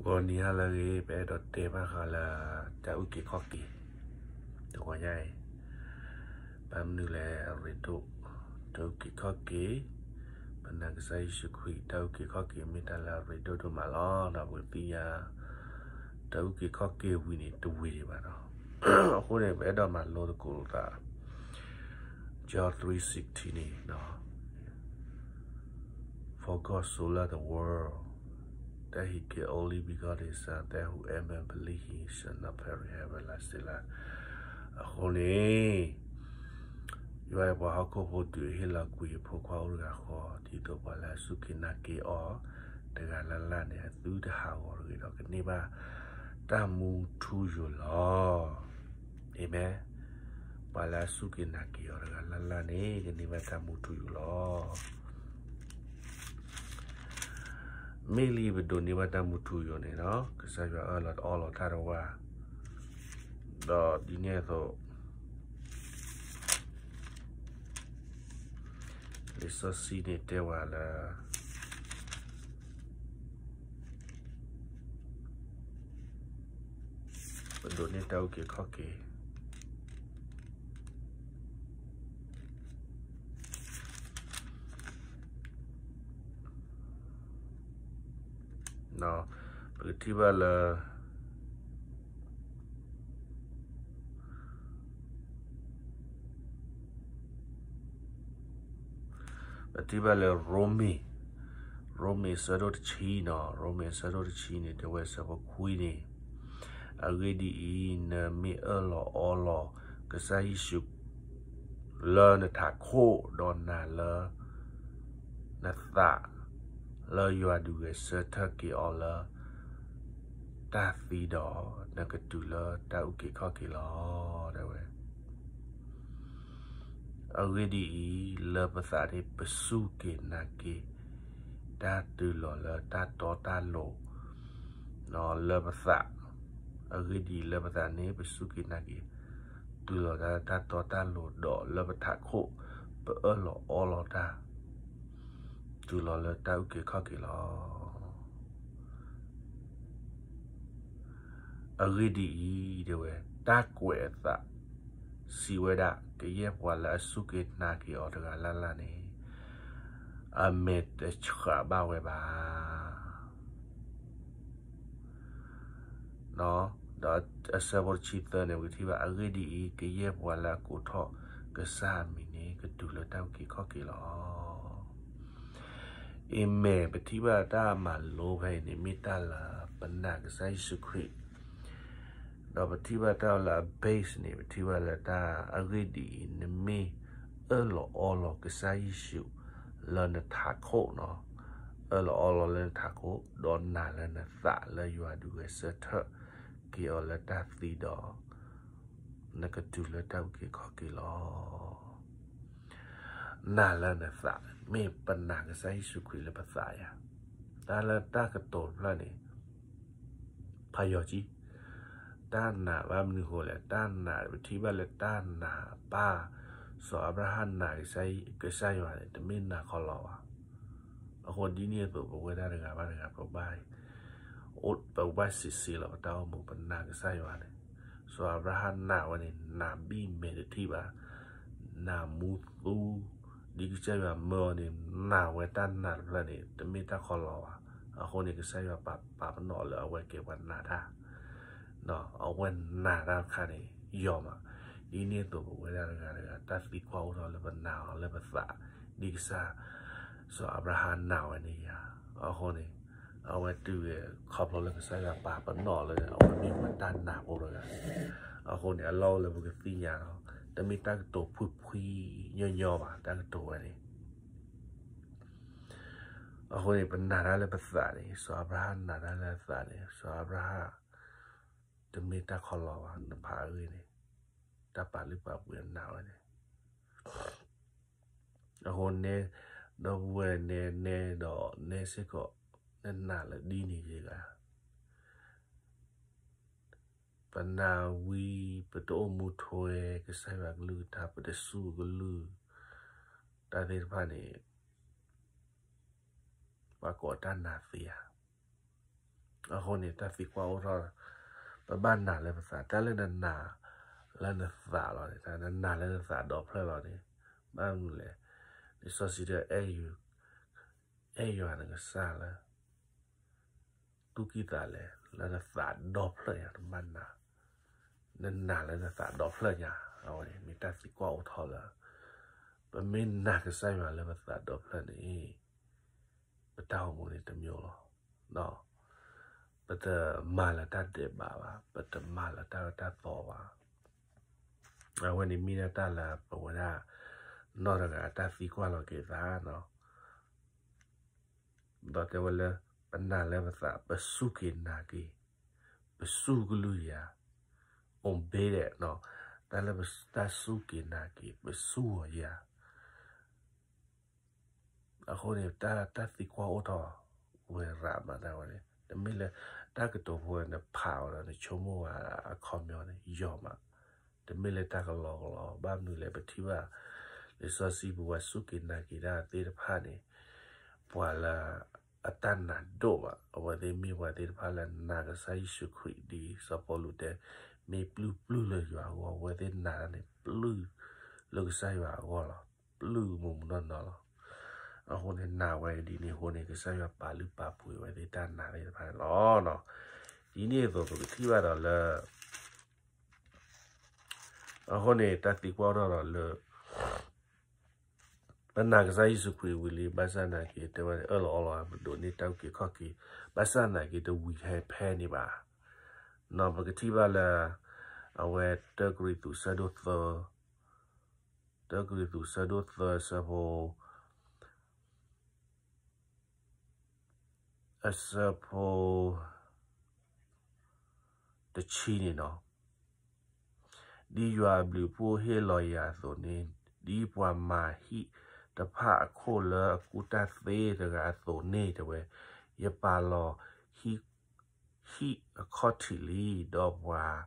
ဂီၤနံၤဟါလၢအဂ့ၤ ပအဲၣ်ဒိးတဲဘၣ်ဃးလၢ တၢ်အုၣ်က့ၤခီၣ်က့ၤ တဂီၤညါအံၤ, ဘၣ်မနုၤလဲၣ်အရ့ဒိၣ်, တၢ်အုၣ်က့ၤခီၣ်က့ၤ, ပနာ်ကစၢ်ယ့ၣ်ၡူးခရံာ် တၢ်အုၣ်က့ၤခီၣ်က့ၤမ့ၢ်တၢ်လၢအရ့ဒိၣ်ဒိၣ်မးလီၤ. ဒီးပကသ့ၣ်ညါ တၢ်အုၣ်က့ၤခီၣ်က့ၤဝံၤန့ၣ် တဝံၤဒံးဘၣ်ဒီး အဃိန့ၣ် ပအဲၣ်ဒိးမၤလိသကိးလိာ်သး John three sixteen န့ၣ် For God so loved the world that he gave only begotten Son, that whoever believe him shall not perish, have everlasting life. အဃိန့ၣ် ယွၤအဲၣ်ပှၤဟီၣ်ခိၣ်ဖိတုၤအဟ့ၣ်လီၤကွံာ် အဖိခွါအိၣ်တဂၤဃီ, ဒ်သိးပှၤလၢအစူၢ်က့ၤနာ်က့ၤအီၤ တဂၤလၢ်လၢ်န့ၣ် အသုတဟးဂီၤတဂ့ၤဒီး ကန့ၢ်ဘၣ်တၢ်မူထူယိာ်လီၤ. အၤမ့ၣ်. ပှၤလၢအစူၢ်က့ၤနာ်က့ၤအီၤတဂၤလၢ်လၢ်န့ၣ် ကန့ၢ်ဘၣ်တၢ်မူထူယိာ်လီၤ. မ့ၢ်လံပဒိးန့ၢ်ဘၣ်တၢ်မူထူယိာ်န့ၣ်လီၤ, ကစၢ်ယွၤအၢၣ်လီၤအီလီၤတၢ်ဒီးပှၤ, ဒီးဒ်န့ၣ်အသိး လံာ်စီဆှံန့ၣ်တဲဝဲလၢ ပဒိးန့ၢ်တၢ်အုၣ်က့ၤခီၣ်က့ၤ ပကထံၣ်ဘၣ်လၢ ပထံၣ်ဘၣ်လၢ ရိမ့ၤ, ရိမ့ၤအဆၢဒိၣ်တဆံနီၤ, ရိမ့ၤအဆၢဒိၣ်တဆံန့ၣ် တဲဝဲအဆၢဖိခွံန့ၣ်, အဂ့ၢ်ဒ်အံၤ, နမ့ၢ်အၢၣ်လီၤအီလီၤကစၢ်ယ့ၣ်ၡူး လၢနထးခိၣ်, ဒီးနာ်လၢ နသး လၢယွၤဒုးဂဲၤဆၢထၢၣ်က့ၤအီၤလၢ တၢ်သံဒီး, နကတုၤလၢတၢ်အုၣ်က့ၤခီၣ်က့ၤလီၤ, တဲဝဲ. အဂ့ၢ်ဒ်အံၤ, လၢပသးန့ၣ် ပစူၢ်က့ၤနာ်က့ၤ တၢ်တုၤလီၤလၢတၢ်တီတၢ်လိၤ လၢပသး, အဂ့ၢ်ဒ်အံၤ, လၢပသးန့ၣ် ပစူၢ်က့ၤနာ်က့ၤ တုၤလီၤလၢတၢ်တီတၢ်လိၤ, ဒီးလၢပထးခိၣ် ပအၢၣ်လီၤအီလီၤတၢ် တုၤလီၤလၢတၢ်အုၣ်က့ၤခီၣ်က့ၤလီၤ. အဂ့ၢ်ဒ်အံၤ, တဲဝဲ, တၢ်ကွဲးအသး စံးဝဲဒၣ်, ကယဲၢ်ပှၤလၢအစူၢ်က့ၤနာ်က့ၤအီၤတဂၤလၢ်လၢ်န့ၣ် အမဲာ်တဆှးဘၣ်ဝဲဘၣ်. ဒီးအဆၢဖိတဆံသၢန့ၣ် ပကထံၣ်ဘၣ်, အဂ့ၢ်ဒ်အံၤ, ကယဲၢ်ပှၤလၢအကိးထီၣ်ကစၢ်အမံၤန့ၣ် ကတုၤလၢတၢ်အုၣ်က့ၤခီၣ်က့ၤလီၤ. အၤမ့ၣ်, ပထံၣ်ဘၣ်တၢ်မၤလိဖဲအံၤန့ၣ် မ့ၢ်တၢ်လၢပနာ်ကစၢ်ယ့ၣ်ၡူးခရံာ်, ဒီးပထံၣ်ဘၣ်တၢ်လၢအ base န့ၣ် ပထံၣ်ဘၣ်လၢတၢ်အဂ့ၢ်ဒ်အံၤ, နမ့ၢ်အၢၣ်လီၤအီလီၤကစၢ်ယ့ၣ်ၡူး လၢနထးခိၣ်နီၤ, အၢၣ်လီၤအီလီၤလၢနထးခိၣ်, ဒီးနာ်လၢနသးလၢယွၤဒုးဂဲၤဆၢထၢၣ်က့ၤအီၤလၢတၢ်သံဒီး နကတုၤလၢတၢ်အုၣ်က့ၤခီၣ်က့ၤလီၤ. နာ်လၢနသး, မ့ၢ်ပနာ်ကစၢ်ယ့ၣ်ၡူးခရံာ်လၢပသးယၤ, တၢ်လၢတၢ်ကတိၤတဖျၢၣ်န့ၣ် ဖးယီၤကံ, တၢ်နာ်ဘၣ်မနုၤဃိလဲၣ်, တၢ်နာ် ပထံၣ်ဘၣ်လၢတၢ်နာ်ပၢ်, စီၤအၤဘြၤဟၣ်နာ်ကစၢ်ယွၤန့ၣ် တမ့ၢ်နာ်ခီလီၤဘၣ်. အဃိဒ်န့ၣ်အသိး ပဝဲဒၣ်တဂၤဘၣ်တဂၤ ပဘၣ် ပကဘၣ်စံးစ့လီၤပတၢ်အိၣ်မူ ပနာ်ကစၢ်ယွၤန့ၣ်, စီၤအၤဘြၤဟၣ်နာ်ဝဲန့ၣ် နာ်ဘံၣ်မဲာ်တထံၣ်ဘၣ်, နာ်မူသူ, ဒ်ကစၢ်ယွၤမၢအီၤန့ၣ် နာ်ဝဲတၢ်နာ်တဖျၢၣ်န့ၣ် တမ့ၢ်တၢ်ခီလီၤဘၣ်. အဃိန့ၣ် ကစၢ်ယွၤပာ်ပနီၣ်လၢအဝဲကဲပှၤနာ်တၢ် အဝဲနာ်တၢ်တခါန့ၣ် ယီၤမး. ဒ်န့ၣ်အသိး ပဝဲဒၣ်တဂၤတဂၤ တၢ်သံကွၢ်အိၣ်ထီၣ်လၢပနာ်အီၤလၢပသး, ဒ်ကစၢ် စီၤအၤဘြၤဟၣ်နာ်ဝဲန့ၣ်ယၤ. အဃိန့ၣ် အဝဲတုၤခီဖျိလၢကစၢ်ယွၤပာ်ပနီၣ်လၢ အဝဲမ့ၢ်ပှၤတၢ်နာ်ဖိတဂၤ. အဃိန့ၣ် အလီၢ်အိၣ်လၢပကသ့ၣ်ညါလီၤ, တမ့ၢ်တၢ်ကတိၤဖှံဖှံညီညီဘၣ် တၢ်ကတိၤဝဲန့ၣ် အဃိန့ၣ် ပနာ်တၢ်လၢပသးန့ၣ်, စီၤအၤဘြၤဟၣ်နာ်တၢ်လၢအသးန့ၣ်, စီၤအၤဘြၤဟၣ် တမ့ၢ်တၢ်ခီလီၤဘၣ်, နဖးအဂ့ၢ်န့ၣ်, တၢ်ပာ်လုၢ်ပာ်ပှ့ၤနာ်ဝဲန့ၣ်. အဃိန့ၣ် ဒီပုၢ်ဝဲၢ်န့ၣ် နဲဒီးနဲစ့ၢ်ကီး နနာ်လၢဒ်န့ၣ်ယဂၤ ပနာ်ဝံၤ ပတအိၣ်မူထွဲကစၢ်ယွၤကလုၢ်ကထါ, ပတစူၢ်ကလုၢ်, တၢ်သ့ၣ်တဖၣ်န့ၣ် ပှၤကိးတၢ်နာ်သ့ဧါ. အဃိန့ၣ် တၢ်သံကွၢ်အိၣ်ထီၣ်, ပဘၣ်နာ်လၢပသး, တၢ်လၢနနာ်လၢနသးလီၤန့ၣ်, နနာ်လၢနသးဒီဖျၢၣ်လီၤန့ၣ်, ဘၣ်မနုၤလဲၣ်. လံာ်စီဆှံတဲ အဲၣ်ယွၤနကစၢ်လၢ သူၣ်ကံၢ်သးလဲ, လၢနသးဒီဖျၢၣ်ညါ, နဘၣ်နာ်, နနာ်လၢနသးဒီဖျၢၣ်ညါ, အဝဲန့ၣ်မ့ၢ်တၢ်သံကွၢ်အိၣ်ထီၣ်လၢ ပမ့ၢ်နာ်ကစၢ်ယွၤလၢပသးဒီဖျၢၣ်န့ၣ် ပတၢ်အိၣ်မူန့ၣ်တမံၤလီၤ. ပတမၤလၢတၢ်ဒဲးဘးဘၣ်, ပတမၤလၢတၢ်အၢတၢ်သီဘၣ်. အဝဲန့ၣ်မ့ၢ်ဒၣ်တၢ်လၢပဝဲဒၣ် နီၢ်တဂၤအတၢ်သံကွၢ်လီၤက့ၤသး, ဒီးတဲဝဲလၢ ပနာ်လၢပသး, ပစူၢ်က့ၤနာ်က့ၤ, ပစူၢ်ကလုၢ်ယၤ, အိၣ်ဘ့ဒဲး, တၢ်လၢပတၢ်စူၢ်က့ၤနာ်က့ၤ, ပစူၢ်အီၤယၤ အဃိန့ၣ် တၢ်သံကွၢ်အိၣ်ထီၣ်ဝဲရးမး, တၢ်ဝဲန့ၣ် တမ့ၢ်လၢတၢ်ကတိၤဖိဝဲ နဖးအီၤဒီးနဆိကမိၣ်ဝဲအခီပညီန့ၣ် ယီၤမး, တမ့ၢ်လၢတၢ်ကလီကလီ, ဘၣ်မနုၤလဲၣ်, ပထံၣ်ဘၣ် လံာ်စီဆှံပူၤပှၤစူၢ်က့ၤနာ်က့ၤတၢ်သ့ၣ်တဖၣ်န့ၣ် ပှၤလၢအတၢ်နာ်ဒိၣ်ဘၣ်, အဝဲသ့ၣ်မ့ၢ်ပှၤသ့ၣ်တဖၣ်လၢနာ်ကစၢ်ယ့ၣ်ၡူးခရံာ်ဒ်စီၤပီလူးတဲ, မ့ၢ်ပျုၢ်ပျုၢ်လၢယွၤအဂီၢ်, အဝဲသ့ၣ်နာ်တၢ်န့ၣ် ပျုၢ်လၢကစၢ်ယွၤအဂီၢ်လီၤ, ပျုၢ်မူးမူးနီၢ်နီၢ်လီၤ. အဃိန့ၣ် နာ်ဝဲဒ်န့ၣ်အဃိန့ၣ် ကစၢ်ယွၤပာ်လုၢ်ပာ်ပှ့ၤဝဲသ့ၣ်တၢ်နာ်သ့ၣ်တဖၣ်န့ၣ်လီၤ. ဒ်န့ၣ်အသိးပကထံၣ်ဘၣ်ဒီးလၢ အဃိန့ၣ် တၢ်သံကွၢ်ထီၣ်ဒီးလၢ ပနာ်ကစၢ်ယ့ၣ်ၡူးခရံာ်ဝံၤလံ, ဘၣ်ဆၣ်သနာ်က့ တဲဝဲအၢၣ်လီၤအီလီၤ ပဒိးန့ၢ်တၢ်အုၣ်က့ၤခီၣ်က့ၤ, ဘၣ်ဆၣ်သနာ်က့ တဝံၤထဲဖဲန့ၣ်ဘၣ်. ပကထံၣ်ဘၣ်လၢ အဝဲ တၢကရံၣ်သူး ဆၢဒိၣ်သၢ, တၢကရံၣ်သူး ဆၢဒိၣ်သၢ အဆၢဖိ အဆၢဖိ တဆံန့ၣ်လီၤ. ဒ်ယွၤအဘျုးအဖှိၣ်ဟ့ၣ်လီၤယၤအသိးန့ၣ်, ဒ်ပှၤမၤဟံၣ်တဖၣ်အခိၣ်လၢအကူၣ်တၢ်သ့တဂၤအသိးန့ၣ်, တဲဝဲ, ယပာ်လီၤဟံၣ်အခီၣ်ထံးလံ, ဒီးပှၤ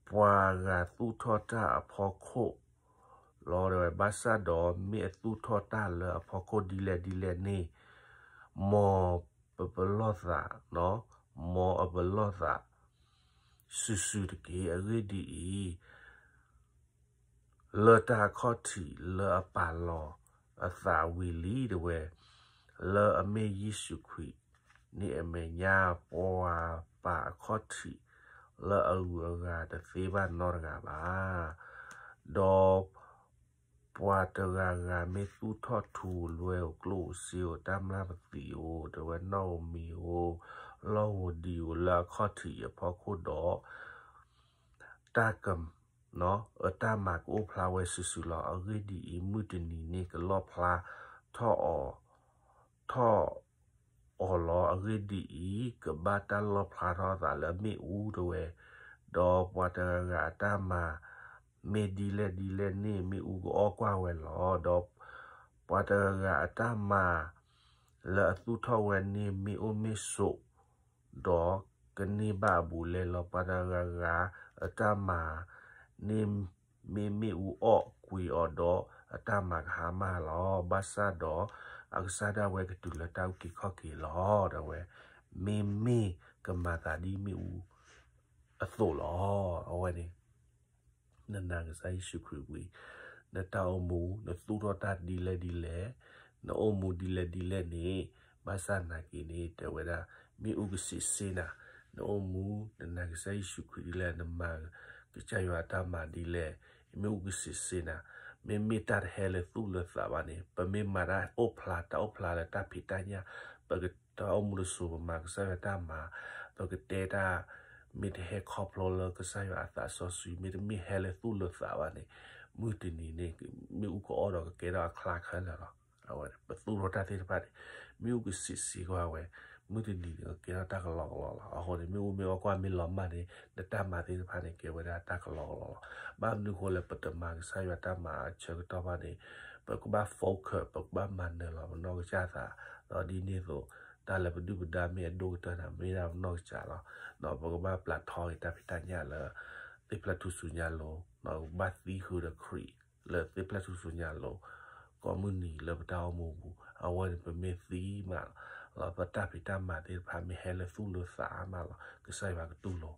ပှၤဂၤသူၣ်ထီၣ်တၢ်အဖီခိၣ်လီၤ, တဲဝဲ, ဘၣ်ဆၣ်ဒီးမ့ၢ်အသူၣ်ထီၣ်တၢ်လၢအဖီခိၣ်ဒ်လဲၣ်ဒ်လဲၣ်န့ၣ်, မ်အပလီၢ်သး, မ်အပလီၢ်သးစုာ်စုာ်တက့ၢ်. အဂ့ၢ်ဒ်အံၤ, လၢတၢ်အခီၣ်ထံးလၢအပာ်လီၤအသးဝံၤလံ, တဲဝဲ, လၢအမ့ၢ်ယ့ၣ်ၡူးခရံာ်န့ၣ်အမဲာ်ညါ, ပှၤပာ်အခီၣ်ထံးလၢအဂုၤအဂၤတသ့ဘၣ်နီတဂၤဘၣ်. ဒီးပှၤတဂၤဂၤမ့ၢ်သူၣ်ထီၣ်ထူဧိၤလွဲဧိၤ ကျိၣ်ဧိၤစ့ဧိၤ တၢ်မျၢ်ပသံးဧိၤ, တဲဝဲ, နီၣ်ဧိၤမံၤဧိၤ, လီၢ်ဧိၤဒံဧိၤ လၢအခီၣ်ထံးအံၤအဖီခိၣ်ဒီး တၢ်က အတၢ်မၤကအိၣ်ဖျါဝဲစုာ်စုာ်လီၤ. အဂ့ၢ်ဒ်အံၤ, မုၢ်တနံၤန့ၣ်ကလီၣ်ဖျါထီၣ်အီၤ, ထီၣ်အီၤလီၤ. အဂ့ၢ်ဒ်အံၤ, ကဘၣ်တၢ်လီၣ်ဖျါထီၣ်အသးလၢမ့ၣ်အူ, တဲဝဲ, ဒီးပှၤတဂၤဂၤအတၢ်မၤမ့ၢ်ဒ်လဲၣ်ဒ်လဲၣ်န့ၣ် မ့ၣ်အူကအီၣ်ကွၢ်ဝဲလီၤ. ဒီးပှၤတဂၤဂၤအတၢ်မၤလၢအသူၣ်ထီၣ်ဝဲန့ၣ် မ့ၣ်အူမ့ၣ်စိး ဒီးကန့ၢ်ဘၣ်အဘူးအလဲလီၤ. ပှၤတဂၤဂၤအတၢ်မၤန့ၣ် မ့ၢ်မ့ၣ်အူအီၣ်ကွံာ်အီၤဒီး အတၢ်မၤကဟါမၢ်လီၤ. ဘၣ်ဆၣ်ဒီးအကစၢ်ဒၣ်ဝဲကတုၤလၢတၢ်အုၣ်က့ၤခီၣ်က့ၤလီၤ, တဲဝဲ, မ့မ့ၢ်ကမၤသးဒ်မ့ၣ်အူအသိးလီၤ. အဝဲန့ၣ် နနာ်ကစၢ်ယ့ၣ်ၡူးခရံာ်ဝံၤ, နတၢ်အိၣ်မူ နသူၣ်ထီၣ်တၢ်ဒ်လဲၣ်ဒ်လဲၣ်, နအိၣ်မူဒ်လဲၣ်ဒ်လဲၣ်န့ၣ်, ဘၣ်ဆၣ်သနာ်က့န့ၣ် တဲဝဲဒၣ် မ့ၣ်အူကစံးစ့နၤ, နအိၣ်မူ နနာ်ကစၢ်ယ့ၣ်ၡူးခရံာ်ဒ်လဲၣ်, နမၤကစၢ်ယွၤအတၢ်မၤဒ်လဲၣ်, မ့ၣ်အူကစံးစ့နၤ, မ့မ့ၢ်တၢ်တဟဲလၢသူၣ်လၢသးဘၣ်န့ၣ်, ပမ့ၢ်မၤတၢ်အိၣ်ဖျါ တၢ်အိၣ်ဖျါလၢတၢ်ဖံးတၢ်ညၣ်, ပက တၢ်အိၣ်မူတစိၤ ပမၤကစၢ်ယွၤတၢ်မၤ, ပကတဲတၢ် မ့ၢ်တဟဲခီဖျိလၢကစၢ်ယွၤအသးစီဆှံ, မ့တမ့ၢ်ဟဲလၢသူၣ်လၢသးဘၣ်န့ၣ်, မုၢ်တနံၤန့ၣ် မ့ၣ်အူကအီၣ်ဒီးကကဲထီၣ်အချါခဲလၢာ်လီၤ. အဝဲ ပသူၣ်ထီၣ်တၢ်သ့ၣ်တဖၣ်န့ၣ် မ့ၣ်အူကစံးစ့ကွၢ်ဝဲ, မုၢ်တနံၤန့ၣ် ကကဲထီၣ်တၢ်ကလီကလီလီၤ. အဃိန့ၣ် မ့ၣ်အူမ့ၢ်အီၣ်ကွၢ်မ့ၢ်လီၤမၢ်န့ၣ် နတၢ်မၤသ့ၣ်တဖၣ်န့ၣ် ကဲဝဲဒၣ်တၢ်ကလီကလီလီၤ. ဘၣ်မနုၤအဃိလဲၣ်, ပတမၤကစၢ်ယွၤတၢ်မၤအဆၢကတီၢ်ဘၣ်န့ၣ်, ပကဘၣ် focus, ပကဘၣ်မၤနၢၤလီၤပနီၢ်ကစၢ်သး, ဒီးဒ်န့ၣ်အသိး တၢ်လၢပဒုၣ်ပဒါမ့ၢ်အဒိၣ်ကတၢၢ်န့ၣ် မ့ၢ်ဒၣ်ပနီၢ်ကစၢ်လီၤ. ဒီးပကဘၣ်ပျၢ်ထီက့ၤတၢ်ဖံးတၢ်ညၣ်လၢ သ့ၣ်ဖျဲၣ်ထူၣ်စုညါလိၤ, ဒီးပကဘၣ်သံဃုာ်ဒီးခရံာ်လၢသ့ၣ်ဖျဲၣ်ထူၣ်စုညါလိၤ, ကိးမုၢ်နံၤလၢပတၢ်အိၣ်မူပူၤ, အဝဲန့ၣ်ပမ့ၢ်သံမးလီၤ. ပတၢ်ဖံးတၢ်မၤသ့ၣ်တဖၣ်မ့ၢ်ဟဲလၢသူၣ်လၢသးမးလီၤ. ကစၢ်ယွၤကတူၢ်လိာ်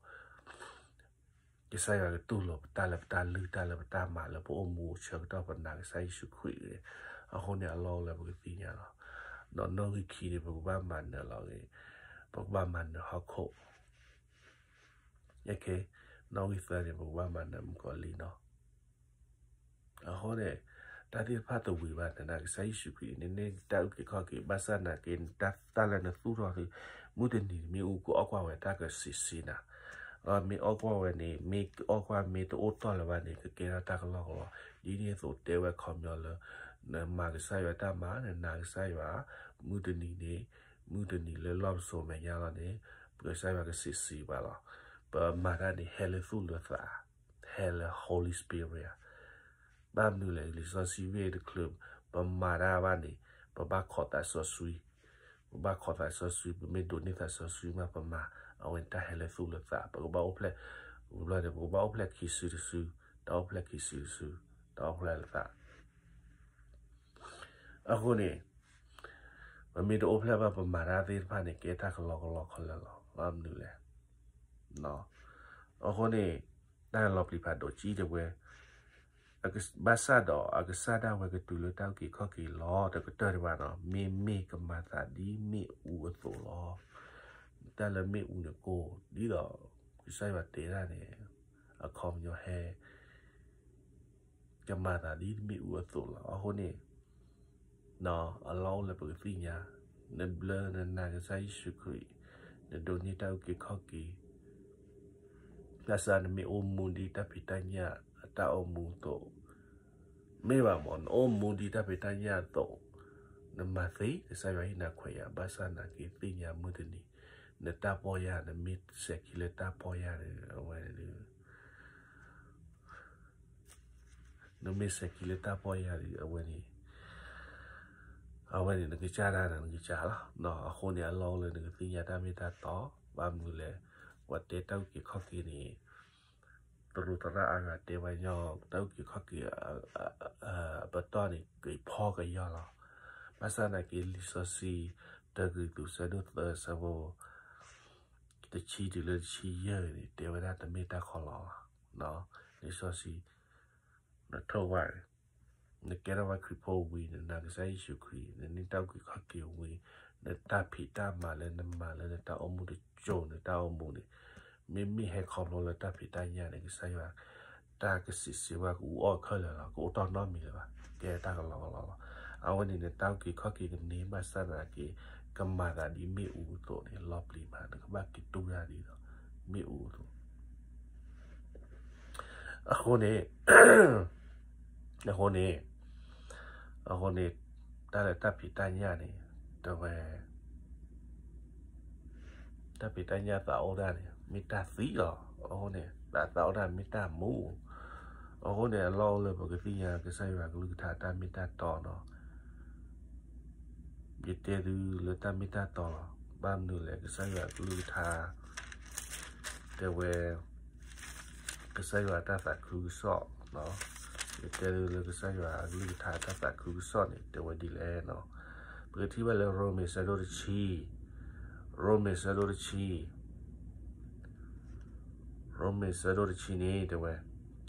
ကစၢ်ယွၤကတူၢ်လိာ်ပတၢ်လၢပတၢ်လုၢ်တၢ်လၢပတၢ်မၤလၢပအိၣ်မူ ဆၢကတီၢ်ပနာ်ကစၢ်ယ့ၣ်ၡူးခရံာ်အဂ့ၢ်. အဃိန့ၣ် အလီၢ်အိၣ်လၢပကသ့ၣ်ညါလီၤ. ဒီးနီၣ်ဂံၢ်ခံန့ၣ် ပကဘၣ်မၤနၢၤလီၤဂ့ၤ, ပကဘၣ်မၤနၢၤဟီၣ်ခိၣ် နီၣ်ဂံၢ်သၢန့ၣ် ပကဘၣ်မၤနၢၤမုၣ်ကီၤလံၢ်နီၤ. အဃိန့ၣ် တၢ်သ့ၣ်တဖၣ်တဝံၤဘၣ် နနာ်ကစၢ်ယ့ၣ်ၡူးခရံာ်န့ၣ် န့ၢ်တၢ်အုၣ်က့ၤခီၣ်က့ၤ ဘၣ်ဆၣ်နာ်က့ နတၢ်သၣ်လၢနသူၣ်ထီၣ်သု မုၢ်တနံၤတမ့ၢ်အူ ကအီၣ်ကွၢ်ဝဲတၢ်ကစံးစ့နၤ, မ့ၢ်အီၣ်ကွၢ်ဝဲန့ၣ် မ့ၢ်အီၣ်ကွၢ်မ့ၢ်တအိၣ်တီၢ်လၢၤဘၣ်န့ၣ် ကကဲထီၣ်တၢ်ကလီကလီ. ဒ်န့ၣ်အသိးတဲဝဲခီပညီလၢ နမၤကစၢ်ယွၤတၢ်မၤ နနာ်ကစၢ်ယွၤ မုၢ်တနံၤန့ၣ် မုၢ်တနံၤလၢလီၢ်ပစိာ်မဲာ်ညါလီၤန့ၣ် ပကစၢ်ယွၤကစံးစ့ဘၣ်လီၤ. ပမၤတၢ်န့ၣ် ဟဲလၢသူၣ်လၢသး, ဟဲလၢ Holy Spirit ဘၣ်မနုၤလဲၣ် လံာ်စီဆှံမ့ၢ်တချုး ပမၤတၢ်ဘၣ်န့ၣ် ပဘၣ်ခိးသးစီဆှံ, ပဘၣ်ခိးသးစီဆှံ ပမ့ၢ်ဒိးန့ၢ်သးစီဆှံမး ပမၤ အဝဲန့ၣ်တၢ်ဟဲလၢသူၣ်လၢသး ပကဘၣ်အိၣ်ဖျဲၣ်, ပကဘၣ်အိၣ်ဖျဲၣ်ခံစုတစု, တၢ်အိၣ်ဖျဲၣ်ခံစုတစု, တၢ်အိၣ်ဖျဲၣ်လၢသး အဃိန့ၣ် ပမ့ၢ်တအိၣ်ဖျဲၣ်ဘၣ် ပမၤတၢ်သ့ၣ်တဖၣ်န့ၣ် ကဲတၢ်ကလီကလီခဲလၢာ်လီၤ. ဘၣ်မနုၤလဲၣ် အဃိန့ၣ် တၢ်လီၤပျံၤဖးဒိၣ်ကံတဲဝဲ, ဘၣ်ဆၣ်ဒီးအကစၢ်ဒၣ်ဝဲကတုၤလၢတၢ်အုၣ်က့ၤခီၣ်က့ၤလီၤ တကတၢၢ်တဘၣ်နီၤ မ့မ့ၢ်ကမၤသးဒ်မ့ၣ်အူအသိးလီၤ. တၢ်လၢမ့ၣ်အူန့ၣ်ကိၢ် ဒ်သိးကစၢ်ယွၤတဲဒၣ်န့ၣ် အခီပညီဟဲ ကမၤသးဒ်မ့ၣ်အူအသိးလီၤ. အဃိန့ၣ် အလီၢ်အိၣ်လၢပကသ့ၣ်ညါ, နဘျၢနနာ်ကစၢ်ယ့ၣ်ၡူးခရံာ်, နဒိးန့ၢ်တၢ်အုၣ်က့ၤခီၣ်က့ၤ, ဘၣ်ဆၣ်နမ့ၢ်အိၣ်မူဒ်တၢ်ဖံးတၢ်ညၣ်အတၢ်အိၣ်မူအသိး, မ့ၢ်ဘၣ်မး နအိၣ်မူဒ်တၢ်ဖံးတၢ်ညၣ်အသိး, နမၤသ့ကစၢ်ယွၤဟ့ၣ်နၤခွဲးယာ်, ဘၣ်ဆၣ်နာ်က့သ့ၣ်ညါမုၢ်တနံၤ, နတၢ်ပီၢ်ယၢ် နမ့ၢ်စဲးခံလၢတၢ်ပီၢ်ယၢ်န့ၣ် အဝဲန့ၣ် နမ့ၢ်စဲးခံလၢတၢ်ပီၢ်ယၢ်ဒီး အဝဲန့ၣ်, အဝဲန့ၣ်နကစၢ်ဒၣ်နကစၢ်လီၤ. အဃိန့ၣ် အလီၢ်အိၣ်လၢနကသ့ၣ်ညါတၢ်မ့ၢ်တၢ်တီ, ဘၣ်မနုၤလဲၣ်, ပှၤတဲတၢ်အုၣ်က့ၤခီၣ်က့ၤန့ၣ် သရူးသရၣ်အါဂၤတဲဝဲညီ, တၢ်အုၣ်က့ၤခီၣ်က့ၤ ပတီၢ်န့ၣ် က့ၤဖီကယီၤလီၤ. ဘၣ်ဆၣ်နာ်က့လံာ်စီဆှံ တၢကရံၣ်သူး ဆၢဒိၣ်သၢ ဆၢဖိ တဆံတုၤလၢတဆံယဲၢ်န့ၣ် တဲဝဲဒၣ်တမ့ၢ်တၢ်ခီလီၤလီၤ. လံာ်စီဆှံ နထိၣ်ဝဲန့ၣ်, နကဲထီၣ်ဝဲခရံာ်ဖိဝံၤ, နနာ်ကစၢ်ယ့ၣ်ၡူးခရံာ်, နန့ၢ်တၢ်အုၣ်က့ၤခီၣ်က့ၤဝံၤ, နတၢ်ဖံးတၢ်မၤလၢနမၤလၢနတၢ်အိၣ်မူတစိၤ နတၢ်အိၣ်မူန့ၣ်, မ့မ့ၢ်ဟဲခီဖျိလၢတၢ်ဖံးတၢ်ညၣ်န့ၣ် ကစၢ်ယွၤ တၢ်ကစံးစ့ဝဲကအူအီၣ်ခဲလၢာ်လီၤ, ကအိၣ်တီၢ်နီတမံၤလၢၤဘၣ်, ကဲတၢ်ကလီကလီလီၤ. အဝဲန့ၣ်နတၢ်အုၣ်က့ၤခီၣ်က့ၤကန့ၢ်ဘၣ်ဆၣ်သနာ်က့ ကမၤသးဒ်မ့ၣ်အူအသိးန့ၣ် လီၤပျံၤမး, နကဘၣ်က့ၤတူၢ်တၢ်ဒ်သိး မ့ၣ်အူအသိး အဃိန့ၣ်, အဃိန့ၣ်, အဃိန့ၣ်, တၢ်လၢတၢ်ဖံးတၢ်ညၣ်န့ၣ်, တဲဝဲ, တၢ်ဖံးတၢ်ညၣ်သးအိၣ်ဒၣ်န့ၣ် မ့ၢ်တၢ်သံလီၤ. အဃိန့ၣ် သးသးအိၣ်ဒၣ်မ့ၢ်တၢ်မူ, အဃိန့ၣ် အလီၢ်အိၣ်လၢပကသ့ၣ်ညါကစၢ်ယွၤကလုၢ်ကထါတၢ်မ့ၢ်တၢ်တီနီၤ ယတဲသုလၢတၢ်မ့ၢ်တၢ်တီလီၤ. ဘၣ်မနုၤလဲၣ် ကစၢ်ယွၤကလုၢ်ကထါ တဲဝဲ, ကစၢ်ယွၤတၢ်သးခုကစီၣ်, ယတဲသုလၢကစၢ်ယွၤကလုၢ်ကထါတၢ်သးခုကစီၣ်န့ၣ် တဲဝဲဒ်လဲၣ်နီၤ. ပကထံၣ်ဘၣ်လၢရိမ့ၤဆၢဒိၣ်တဆံ, ရိမ့ၤဆၢဒိၣ်တဆံ ရိမ့ၤဆၢဒိၣ်တဆံန့ၣ် တဲဝဲ,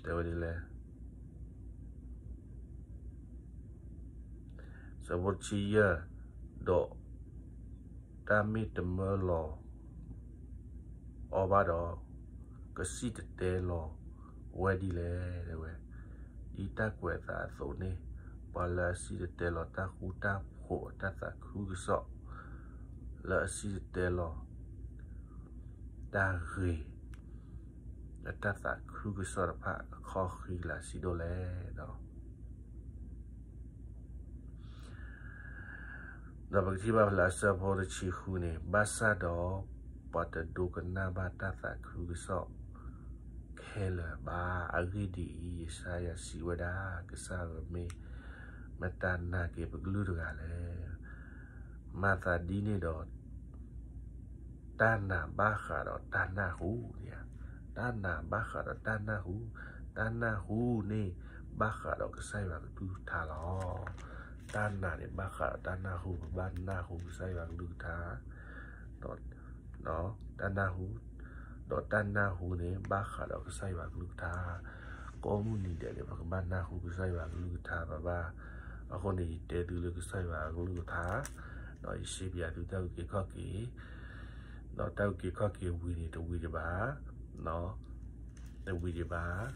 တဲဝဲဒ်လဲၣ်, ဆၢဖိတဆံယဲၢ်, ဒီး တၢ်မ့ၢ်တမၢလီၤအီၤဘၣ်ဒီး, ကစံၣ်တဲၤတဲလီၤဝဲဒ်လဲၣ် တဲဝဲ, ဒ်တၢ်ကွဲးအသးအသိးန့ၣ်, ပှၤလၢအစံၣ်တဲၤတဲလီၤတၢ်ဃူတၢ်ဖိးအတၢ်သးခုကစီၣ်, လၢအစံၣ်တဲၤတဲလီၤ တၢ်ဂ့ၤ အတၢ်သးခုကစီၣ်တဖၣ် အခီၣ်ဃံလၤဆံးဒိၣ်လဲၣ်ဒီး, ဒီးပကထံၣ်ဘၣ်ဖဲလၢအဆၢဖိတဆံဃုန့ၣ်, ဘၣ်ဆၣ်ဒီး ပှၤတဒိကနၣ်ဘၣ်တၢ်သးခုကစီၣ်ခဲလၢာ်ဘၣ်. အဂ့ၢ်ဒ်အံၤ, ယၡါယၤစံးဝဲဒၣ်, ကစၢ်ဧၢ, မ့ၢ်မတၤနာ်က့ၤပကလုၢ်တဂၤလဲၣ်. မၤသးဒ်န့ၣ်ဒီး တၢ်နာ်ဘၣ်ဃးဒီးတၢ်နၢ်ဟူန့ၣ်ဧါ, တၢ်နာ်ဘၣ်ဃးဒီးတၢ်နၢ်ဟူ, တၢ်နၢ်ဟူန့ၣ် ဘၣ်ဃးဒီးကစၢ်ယွၤကလုၢ်ကထါလီၤ. တၢ်နာ်န့ၣ် ဘၣ်ဃးဒီးတၢ်နၢ်ဟူ, ပဘၣ်နၢ်ဟူကစၢ်ယွၤကလုၢ်ကထါ, ဒီး တၢ်နၢ်ဟူ, ဒီးတၢ်နၢ်ဟူန့ၣ် ဘၣ်ဃးဒီးကစၢ်ယွၤကလုၢ်ကထါ, ကိးမုၢ်နံၤဒဲးန့ၣ် ပကဘၣ်နၢ်ဟူကစၢ်ယွၤကလုၢ်ကထါ, ပဘၣ်, အဃိန့ၣ် ယတဲသုလၢကစၢ်ယွၤကလုၢ်ကထါ, ဒီးယရှဲပၠးသုတၢ်အုၣ်က့ၤခီၣ်က့ၤ, ဒီးတၢ်အုၣ်က့ၤခီၣ်က့ၤဝံၤန့ၣ် တဝံၤဒံးဘၣ်, တဝံၤဒံးဘၣ်,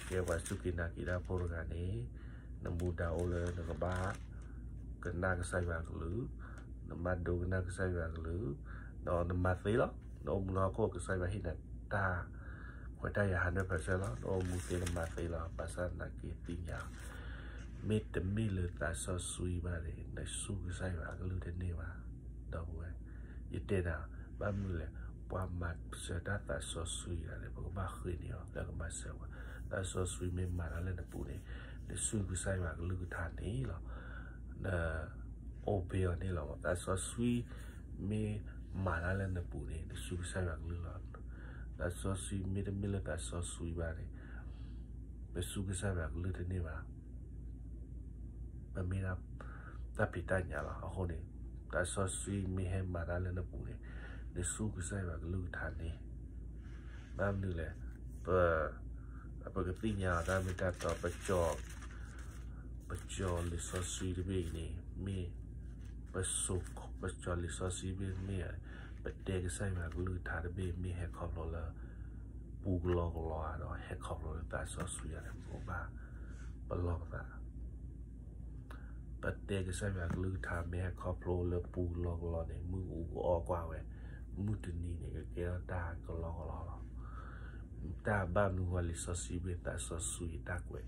ကဲပှၤစူၢ်က့ၤနာ်က့ၤတၢ်ဖိတဂၤန့ၣ်, နမူဒါအိၣ်လၢနကဘၣ် ကနၣ်ကစၢ်ယွၤကလုၢ်, နဘၣ်ဒိကနၣ်ကစၢ်ယွၤကလုၢ်, ဒီးနမၤသ့လီၤ. နအိၣ်မူလၢဟီၣ်ခိၣ် ကစၢ်ယွၤဟ့ၣ်နၤတၢ်ခွဲးတၢ်ယာ် hundred percent လီၤ. နအိၣ်မူသ့ နမၤသ့လီၤ. ဘၣ်ဆၣ်သနာ်က့ သ့ၣ်ညါ, မ့တမ့ၢ်လၢသးစီဆှံဘၣ်န့ၣ် နစူၢ်ကစၢ်ယွၤအကလုၢ်တန့ၢ်ဘၣ်. ဒီပုၢ်ဝဲၢ်, ယတဲနၤ, ဘၣ်မနုၤလဲၣ်, ပှၤမၤစၢၤတၢ်သးစီဆှံဂၤန့ၣ် ပကဘၣ်ဃ့န့ၢ်အီၤ လၢကမၤစၢၤပှၤ. သးစီဆှံမ့ၢ်မၤတၢ်လၢနပူၤန့ၣ်, နစူၢ်ကစၢ်ယွၤကလုၢ်ကထါန့ၣ်လီၤ. န obey အီၤန့ၣ်လီၤ. သးစီဆှံမ့ၢ်မၤတၢ်လၢနပူၤန့ၣ် နစူၢ်ကစၢ်ယွၤကလုၢ်လီၤ. သးစီဆှံ မ့တမ့ၢ်လၢသးစီဆှံဘၣ်န့ၣ်, နစူၢ်ကစၢ်ယွၤကလုၢ်တန့ၢ်ဘၣ်. ပမ့ၢ်ဒၣ်တၢ်ဖံးတၢ်ညၣ်လီၤ. အဃိန့ၣ်, သးစီဆှံမ့ၢ်ဟဲမၤတၢ်လၢနပူၤန့ၣ်, နစူၢ်ကစၢ်ယွၤကလုၢ်ကထါန့ၣ်, ဘၣ်မနုၤလဲၣ်, ပ ပကသ့ၣ်ညါအီၤတၢ်မ့ၢ်တၢ်တီ, ပ ပကၠီၤလံာ်စီဆှံတဘ့ၣ်အံၤန့ၣ် မ့ၢ်, ပစိ, ပကၠီၤလံာ်စီဆှံတဘ့ၣ်မ့ၢ်, ပတဲကစၢ်ယွၤကလုၢ်ကထါတဘ့ၣ်မ့ၢ်ဟဲခီဖျိလၢ ပူကလီကလီဧါ, ဒီးဟဲခီဖျိလၢသးစီဆှံဧါန့ၣ် ပကဘၣ်ပလီၢ်ပသး ပတဲကစၢ်ယွၤကလုၢ်ကထါမ့ၢ်ဟဲခီဖျိလၢပူကလီကလီန့ၣ် မုၢ်ကအူကအီၣ်ကွၢ်ဝဲ, မုၢ်တနံၤန့ၣ် ကကဲထီၣ်တၢ်ကလီကလီလီၤ. တၢ်ဘၣ်မနုၤဃိ လံာ်စီဆှံဘ့ၣ် သးစီဆှံအတၢ်ကွဲး,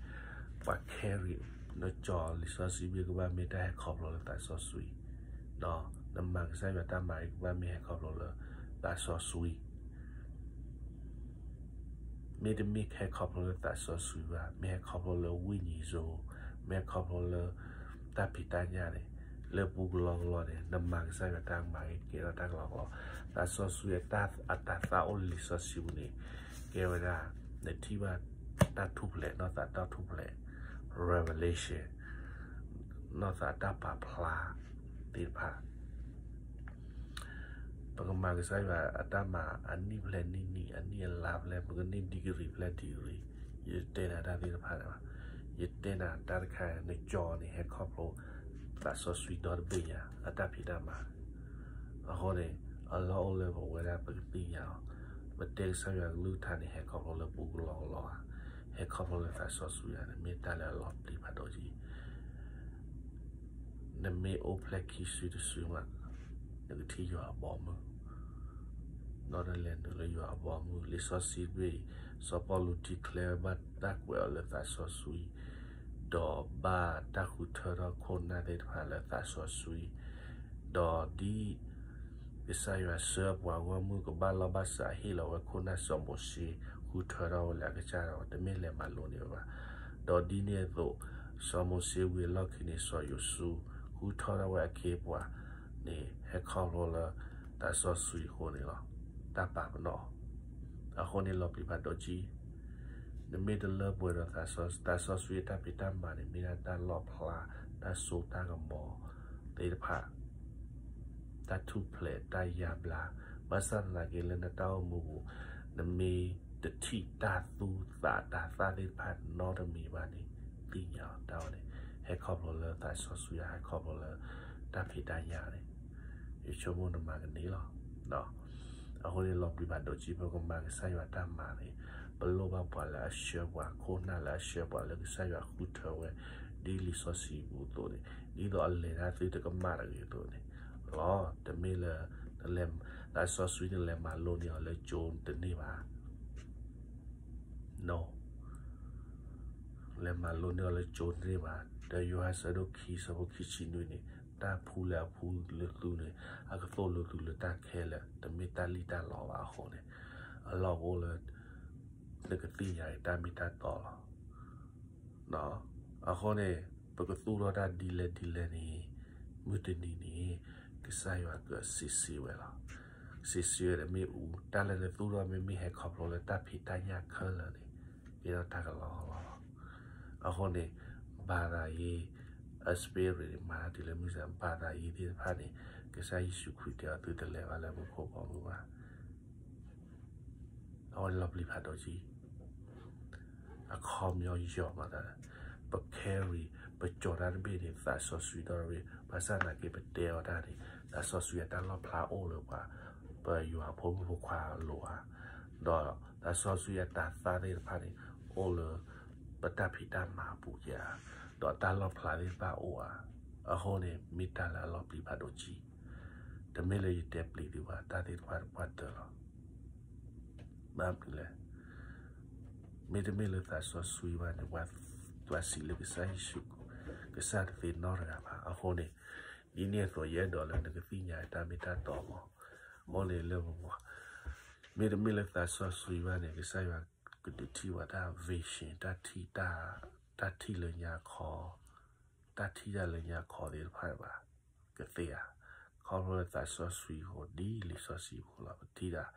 ပှၤ carry နကၠီၤလံာ်စီဆှံဘ့ၣ်ကဘၣ်မ့ၢ်တၢ်ဟဲခီဖျိလၢသးစီဆှံ, ဒီးနမၤကစၢ်ယွၤတၢ်မၤအံၤကဘၣ်မ့ၢ်ဟဲခီဖျိလၢသးစီဆှံ မ့တမ့ၢ်ဟဲခီဖျိလၢသးစီဆှံဘၣ်, မ့ၢ်ဟဲခီဖျိလၢဝိညာဉ်ဆိုး, မ့ၢ်ဟဲခီဖျိလၢတၢ်ဖံးတၢ်ညၣ်န့ၣ်, လၢပူကလီကလီန့ၣ် နမၤကစၢ်ယွၤတၢ်မၤကကဲထီၣ်တၢ်ကလီကလီ. သးစီဆှံအတၢ်, အတၢ်သၣ်အိၣ်လၢလံာ်စီဆှံပူၤန့ၣ် ကဲဝဲဒၣ် နထံၣ်ဘၣ်တၢ်ထူၣ်ဖျဲး, နီၢ်သးတၢ်ထူၣ်ဖျဲး, revelation, နီၢ်သးတၢ်ပာ်ဖျါသ့ၣ်တဖၣ် ပကမၤကစၢ်ယွၤအတၢ်မၤအနံၣ်ဖျဲၣ်နံၣ်နံၣ်, အနံၣ်အလါဖျဲၣ်, ပကန့ၢ် degree ဖျဲၣ် degree, ယတဲနၤတၢ်သ့ၣ်တဖၣ်န့ၣ်ဘၣ်. ယတဲနၤတၢ်တခါ နကၠီၤန့ၣ် ဟဲခီဖျိသးစီဆှံဒီတဘ့ၣ်ညါ အတၢ်ဖံးတၢ်မၤ. အဃိန့ၣ် အလီၢ်အိၣ်လၢပဝဲဒၣ်ပကသ့ၣ်ညါအီၤ, ပတဲကစၢ်ယွၤကလုၢ်ကထါန့ၣ် ဟဲခီဖျိလၢပူကလီကလီဧါ, ဟဲခီဖျိလၢသးစီဆှံဧါန့ၣ် မ့ၢ်တၢ်လၢအလီၤပျံၤဖးဒိၣ်က့ နမ့ၢ်အိၣ်ဖျဲၣ်ခံစုတစုမး, နကထံၣ်ယွၤအဘီအမုၢ်, ဒီးနလဲၤနုာ်လၢယွၤအဘီအမုၢ်. လံာ်စီဆှံတဘ့ၣ်အံၤ စီၤပီလူး declare ဘၣ်တၢ်ကွဲးအီၤလၢသးစီဆှံ, ဒီးဘၣ်တၢ်ဃုထၢထီၣ်ခိၣ်နၢ်သ့ၣ်တဖၣ်လၢသးစီဆှံ, ဒီးဒ် ကစၢ်ယွၤဆှၢပှၤဂီၢ်မုၢ်ကဘၣ်လီၢ်ဘၣ်စးဟ့ၣ်လီၤဝဲခိၣ်နၢ်စီၤမိၤၡ့ ဃုထၢထီၣ်ဝဲလၢအကစၢ်ဒီး တမ့ၢ်လဲၤမၤလိန့ၢ်ဝဲဘၣ်. ဒီးဒ်န့ၣ်အသိး စီၤမိၤၡ့ဝံၤအလီၢ်ခံန့ၣ် စီၤယိၤၡူ ဃုထၢထီၣ်ဝဲအခ့အပှၤန့ၣ် ဟဲခီဖျိလၢသးစီဆှံအဃိန့ၣ်လီၤ. တၢ်ပာ်ပနီၣ်အီၤ အဃိန့ၣ်လီၤပျံၤဖးဒိၣ်က့ နမ့ၢ်တလၢပှဲၤဒီးသးစီဆှံ, သးစီဆှံအတၢ်ဖံးတၢ်မၤန့ၣ် မ့ၢ်ဒၣ်တၢ်လီၣ်ဖျါ, တၢ်စိတၢ်ကမီၤသ့ၣ်တဖၣ်, တၢ်ထူၣ်ဖျဲး, တၢ်ယါဘျါ, ဘၣ်ဆၣ်သနာ်က့လၢနတၢ်အိၣ်မူပူၤ နမ့ၢ်တထံၣ်တၢ်သူသးတၢ်သၣ်သ့ၣ်တဖၣ်နီတမံၤဘၣ်န့ၣ် သ့ၣ်ညါအီၤတၢ်ဝဲန့ၣ် ဟဲခီဖျိလၢသးစီဆှံဧါ, ဟဲခီဖျိလၢတၢ်ဖံးတၢ်ညၣ်န့ၣ် ယဆိကမိၣ်နမၤကန့ၢ်လီၤ. အဃိန့ၣ်လီၤပျံၤဖးဒိၣ်က့ ပကမၤကစၢ်ယွၤတၢ်မၤန့ၣ် ပလိၣ်ဘၣ်ပှၤလၢအဆှၢပှၤ, ခိၣ်နၢ်လၢအဆှၢပှၤလၢကစၢ်ယွၤဃုထၢဝဲ ဒ်လံာ်စီဆှံပူၤအသိးန့ၣ်, ဒ်သိးအလဲၤတၢ်သုတကမၣ်တဂ့ၤအသိးန့ၣ်လီၤ. တမ့ၢ်လၢ သးစီဆှံန့ၣ်လဲၤမၤလိန့ၢ်အီၤလၢကၠိတန့ၢ်ဘၣ်. လဲၤမၤလိန့ၢ်အီၤလၢကၠိတန့ၢ်ဘၣ်. ဒီးယိၤဟၣ်ဆၢဒိၣ်ခံဆၢဖိခံဆံနွံန့ၣ်, တၢ်ဖှူလၢအဖှူလၢသုန့ၣ် အကသိၣ်လိသုလၢတၢ်ခဲလၢာ်, တမ့ၢ်တၢ်လံၣ်တၢ်လီဘၣ်အဃိန့ၣ်, အလီၢ်အိၣ်လၢ နကသ့ၣ်ညါအံၤတၢ်မ့ၢ်တၢ်တီလီၤ. အဃိန့ၣ် ပကသူၣ်ထီၣ်တၢ်ဒ်လဲၣ်ဒ်လဲၣ်န့ၣ်, မုၢ်တနံၤန့ၣ် ကစၢ်ယွၤကစံးဆှံဝဲလီၤ. စံးဆှံဝဲဒီးမ့ၣ်အူ, တၢ်လၢနသူၣ်ထီၣ်မ့မ့ၢ်ဟဲခီဖျိလၢတၢ်ဖံးတၢ်ညၣ်ခဲလၢာ်န့ၣ် ကဲထီၣ်တၢ်ကလီကလီလီၤ. အဃိန့ၣ် ဘၣ်သးယ့ spirit န့ၣ် မၤတၢ်တုၤလၢမုၢ်စၢ်ဘၣ်သးအံၤသ့ၣ်တဖၣ်န့ၣ် ကစၢ်ယ့ၣ်ၡူးခရံာ်တဲအီၤ သုတလဲၤဘၣ်လၢမူခိၣ်ဘီမုၢ်ဘၣ်. အဝဲန့ၣ်လီၤပျံၤဖးဒိၣ်ကံ အခီပညီယီၤမးတၢ်, ပ carry ပကၠီၤတၢ်တဘ့ၣ်န့ၣ် သးစီဆှံဒီတဘ့ၣ်, ဘၣ်ဆၣ်သနာ်က့ ပတဲအီၤတၢ်န့ၣ် သးစီဆှံအတၢ်လီၣ်ဖျါအိၣ်လၢပှၤ ပယွၤဖိမုၣ်ဖိခွါအလိၤဧါ, ဒီးသးစီဆှံအတၤသၣ်သ့ၣ်တဖၣ်န့ၣ် အိၣ်လၢ ပတၢ်ဖံးတၢ်မၤအပူၤဧါ, ဒီးတၢ်လီၣ်ဖျါသ့ၣ်တဖၣ်အိၣ်ဧါ, အဃိန့ၣ် မ့ၢ်တၢ်လၢအလီၤပျံၤဖးဒိၣ်ကံ, တမ့ၢ်လၢယတဲပျံၤသုဘၣ်, တၢ်သ့ၣ်တဖၣ်တပှၢ်တၢၢ်လီၤ. ဘၣ်မနုၤလဲၣ်, မ့တမ့ၢ်လၢသးစီဆှံဘၣ်န့ၣ် ပှၤစံးလၢကစၢ်ယ့ၣ်ၡူး ကစၢ်တသ့နီတဂၤဘၣ်. အဃိန့ၣ် ဒ်န့ၣ်အသိးယအဲၣ်ဒိးလၢနကသ့ၣ်ညါတၢ်မ့ၢ်တၢ်တီမး, အဃိန့ၣ်လၢပ မ့တမ့ၢ်လၢသးစီဆှံဘၣ်န့ၣ် ကစၢ်ယွၤကဒုးထံၣ်ပှၤတၢ် vision တၢ်ထံၣ်တၢ်, တၢ်ထံၣ်လၢညါခီ, တၢ်ထံၣ်တၢ်လၢညါခီသ့ၣ်တဖၣ်ဘၣ်, ကသ့ဧါ. ခီဖျိလၢသးစီဆှံအဃိ ဒ်လံာ်စီဆှံအဃိလီၤ, ပထံၣ်တၢ်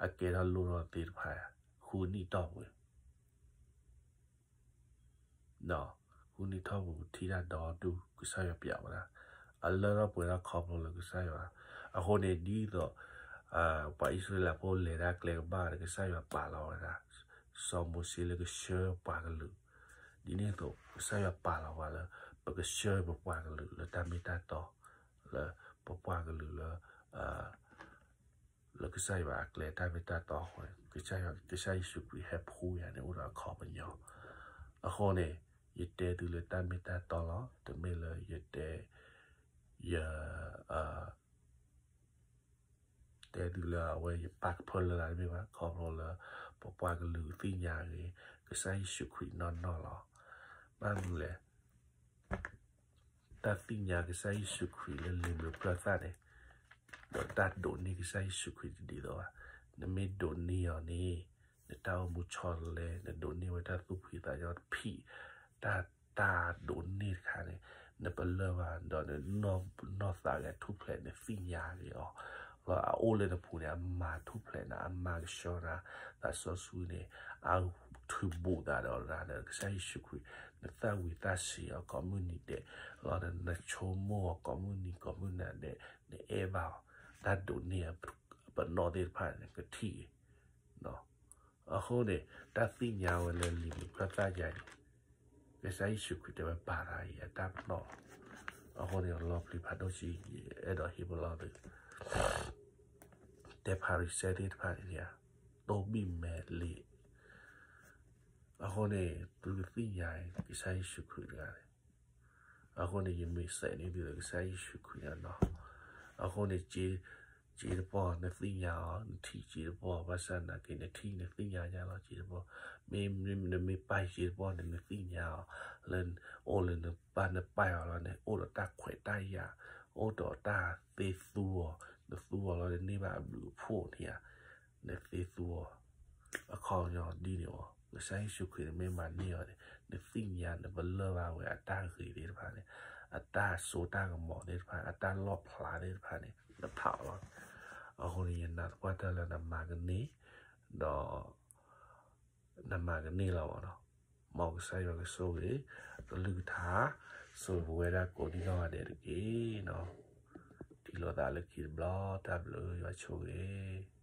အကဲထီၣ်လိၣ်ထီၣ်သ့ၣ်တဖၣ် ဃုနံၣ်တီၢ်ပူၤ ဃုနံၣ်ထီၣ်ပူၤ ပထံၣ်တၢ်ဒီဒူၣ် ကစၢ်ယွၤပျးဝဲဒၣ်, အလၢထီၣ်ပှဲၤထီၣ်ခီဖျိလၢကစၢ်ယွၤ. အဃိန့ၣ် ဒ်သိး ပှၤအံၣ်စရ့လးဖိလဲၤတၢ်ကျဲကဘၣ်ဒီး ကစၢ်ယွၤပာ်လီၤဝဲဒၣ် စီၤမိၤၡ့လၢကဆှၢပှၤကလုာ်, ဒ်န့ၣ်အသိး ကစၢ်ယွၤပာ်လီၤပှၤလၢ ပကဆှၢပပှၤကလုာ်လၢတၢ်မ့ၢ်တၢ်တီ, လၢပပှၤကလုာ်လၢ လၢကစၢ်ယွၤအကျဲတၢ်မ့ၢ်တၢ်တီအဃိန့ၣ် ကစၢ်ယွၤ ကစၢ်ယ့ၣ်ၡူးခရံာ်ဟဲဖှူယၤန့ၣ် အိၣ်ဒီးအခီပညီ. အဃိန့ၣ် ယတဲသုလၢတၢ်မ့ၢ်တၢ်တီလီၤ. တမ့ၢ်လၢယတဲ ယ တဲသုလၢအဝဲယပာ်ကဖၢလၢ်လၢ်တမ့ၢ်ဘၣ်, ခီဖျိလၢ ပပှၤကလုာ်သ့ၣ်ညါဂ့ၤ ကစၢ်ယ့ၣ်ၡူးခရံာ်နီၢ်နီၢ်လီၤ. ဘၣ်မနုၤလဲၣ် တၢ်သ့ၣ်ညါကစၢ်ယ့ၣ်ၡူးခရံာ်လၢလံာ်မုၢ်ပြၢသၣ်န့ၣ် ဒီးတၢ်ဒိးန့ၢ်ကစၢ်ယ့ၣ်ၡူးခရံာ်တဒ်သိးဘၣ်. နမ့ၢ်ဒိးန့ၢ်အီၤန့ၣ် နတၢ်အိၣ်မူဆီတလဲ, နဒိးန့ၢ်ဝဲတၢ်သူၣ်ဖှံသးညီတဖံး, တၢ် တၢ်ဒိးန့ၢ်တခါန့ၣ် နပလၢၢ်ဘၣ်ဒီး နနီၢ်သးဂဲၤထူၣ်ဖျဲး နသ့ၣ်ညါဂ့ၤအီၤ, လီၤအအိၣ်လၢနပူၤန့ၣ် အမၤထူၣ်ဖျဲးနၤ, အမၤကဆှီနၤ, သးစီဆှံန့ၣ် အထုးဘူးသးဒီးနၤဒီး ကစၢ်ယ့ၣ်ၡူးခရံာ် နသၣ်ဝံၤသၣ်ဆံးအီၤကိးမုၢ်နံၤဒဲး, လီၤနဆိကမိၣ်အီၤကိးမုၢ်နံၤကိးမုၢ်နၤဒဲး, နအဲၣ်ဘၣ်အီၤ, တၢ်ဒိးန့ၢ်အပနီၣ်သ့ၣ်တဖၣ်န့ၣ် ကထံၣ်ဂ့ၤ အဃိန့ၣ် တၢ်သ့ၣ်ညါဝဲလၢလံာ်မုၢ်ပြၢသၣ်ယါန့ၣ် ကစၢ်ယ့ၣ်ၡူးခရံာ်တဲဝဲပာ်သးအံၤအတၢ်ပနီၣ်လီၤ. အဃိန့ၣ် လီၤပျံၤဖးဒိၣ်ဆံး အဲၣ်ဒိးဟ့ၣ်ပလီၢ်သု တဲဖၤရံၤၡဲသ့ၣ်တဖၣ်န့ၣ် တိၢ်ဘံၣ်မဲာ်လံ အဃိန့ၣ် သုကသ့ၣ်ညါအံၤ ကစၢ်ယ့ၣ်ၡူးခရံာ်တဂၤန့ၣ် အဃိန့ၣ် ယမ့ၢ်စဲးန့ၢ်သုဒီးကစၢ်ယ့ၣ်ၡူးခရံာ်အနီၢ်, အဃိန့ၣ် စ့တပီၢ် နသ့ၣ်ညါအီၤ နထံၣ်စ့တပီၢ် ဘၣ်ဆၣ်သနာ်က့ နထံၣ်နသ့ၣ်ညါညါလီၤစ့တပီၢ်, မ့ၢ်နမ့ၢ်ပၢ်စ့တပီၢ်န့ၣ် နသ့ၣ်ညါအီၤ လၢအိၣ်လၢနပၢ်နပၢ်အီၤလီၤန့ၣ် အိၣ်ဒီးတၢ်ခွဲးတၢ်ယာ်, အိၣ်ဒီးတၢ်သ့သူအီၤ, နသူအီၤလီၤ နန့ၢ်ဘၣ်အဘျုးအဖှိၣ်န့ၣ်ဧါ, နသ့သူအီၤ အခီပညီဒ်န့ၣ်အီၤ ကစၢ်ယ့ၣ်ၡူးခရံာ်န့ၣ်မ့ၢ်မၤန့ၢ်အီၤန့ၣ် နသ့ၣ်ညါ နပလၢၢ်ဘၣ်ဝဲအတၢ်ဂ့ၤသ့ၣ်တဖၣ်န့ၣ်, အတၢ်စိတၢ်ကမီၤသ့ၣ်တဖၣ် အတၢ်လီၣ်ဖျါသ့ၣ်တဖၣ်န့ၣ် နဖးအီၤလီၤ. အဃိန့ၣ် ယနာ်သပှၢ်တၢၢ်လၢနမၤကန့ၢ် ဒီး နမၤကန့ၢ်လီၤဘၣ်နီၤ. မ်ကစၢ်ယွၤကဆိၣ်ဂ့ၤ ကလုၢ်ကထါ ဆိၣ်ဂ့ၤပဝဲဒၣ်ကိးဒံနီၢ်ဂၤဒဲးတက့ၢ်နီၤ. ထံၣ်လိာ်သးလၢခံတဘျီ တၢ်ဘျုးယွၤဆိၣ်ဂ့ၤ